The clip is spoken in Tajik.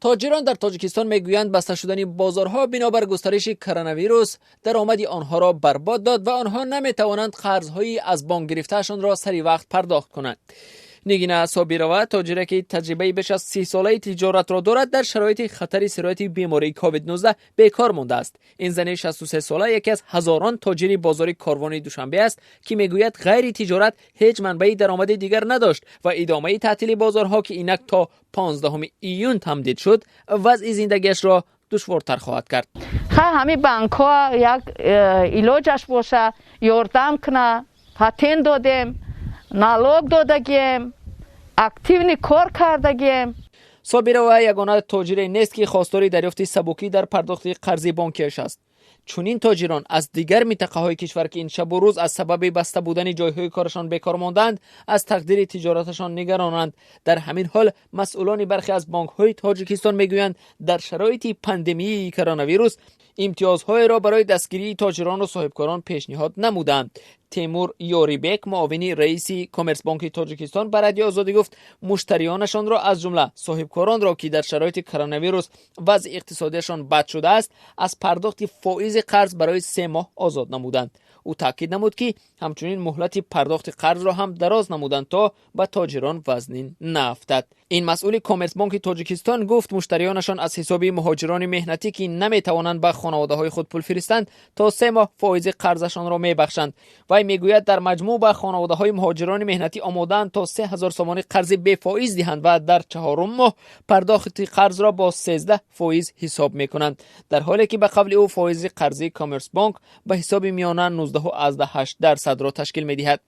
Тоҷирон дар Тоҷикистон мегӯянд, баста шудани бозорҳо бинобар густариши коронавирус даромади онҳоро барбод дод ва онҳо наметавонанд қарзҳои аз бонк гирифтаашонро сари вақт пардохт кунанд. Нигина Собирова, тоҷире ки таҷрибаи беш аз 30-солаи тиҷоратро дорад, дар шароити хатари сирояти бемории ковид-19 бекор мондааст. Ин зани 63-сола яке аз ҳазорон тоҷири бозори Корвони Душанбе аст, ки мегӯяд, ғайри тиҷорат ҳеҷ манбаи даромади дигар надошт ва идомаи таътили бозорҳо, ки инак то 15 июн тамдид шуд, вазъи зиндагиашро душвортар хоҳад кард. Ҳами банкҳо як илоҷаш боша, ёрдам куна. Патент додем, налог додагием, активный кор кардагием. Собирова ягона тоҷире нест, ки хостори дарёфти сабукӣ дар пардохти қарзи бонкиаш аст. Чунин тоҷирон аз дигар минтақаҳои кишвар, ки ин шабу рӯз аз сабаби баста будани ҷойҳои корашон бекор мондаанд, аз тақдири тиҷораташон нигаронанд. Дар ҳамин ҳол, масъулони бархе аз бонкҳои Тоҷикистон мегӯянд, дар шароити пандемияи коронавирус имтиёзҳоеро барои дастгирии тоҷирону соҳибкорон пешниҳод намуданд. Темур Ёрибек, муовини раиси Коммерсбонки Тоҷикистон, ба Радиои Озодӣ гуфт, муштариёнашонро, аз ҷумла соҳибкоронро, ки дар шароити коронавирус вазъи иқтисодиашон бад шудааст, аз пардохти фоизи қарз барои 3 моҳ озод намуданд. Ӯ таъкид намуд, ки ҳамчунин муҳлати пардохти қарзро ҳам дароз намуданд, то ба тоҷирон вазнин наафтад. Ин масъули Коммерсбонки Тоҷикистон гуфт, муштариёнашон аз ҳисоби муҳоҷирони меҳнатӣ, ки наметавонанд ба хонаводаҳои худ пул фиристанд, то 3 моҳ фоизи қарзашонро мебахшанд. Вай мегӯяд, дар маҷмӯъ ба хонаводаҳои муҳоҷирони меҳнатӣ омодаанд то 3000 сомонӣ қарзи бефоиз диҳанд ва дар чаҳорум моҳ пардохти қарзро бо 13% ҳисоб мекунанд, дар ҳоле ки, ба қавли ӯ, фоизи қарзии Коммерсбонк ба ҳисоби миёна 19,8 дарсадро ташкил медиҳад.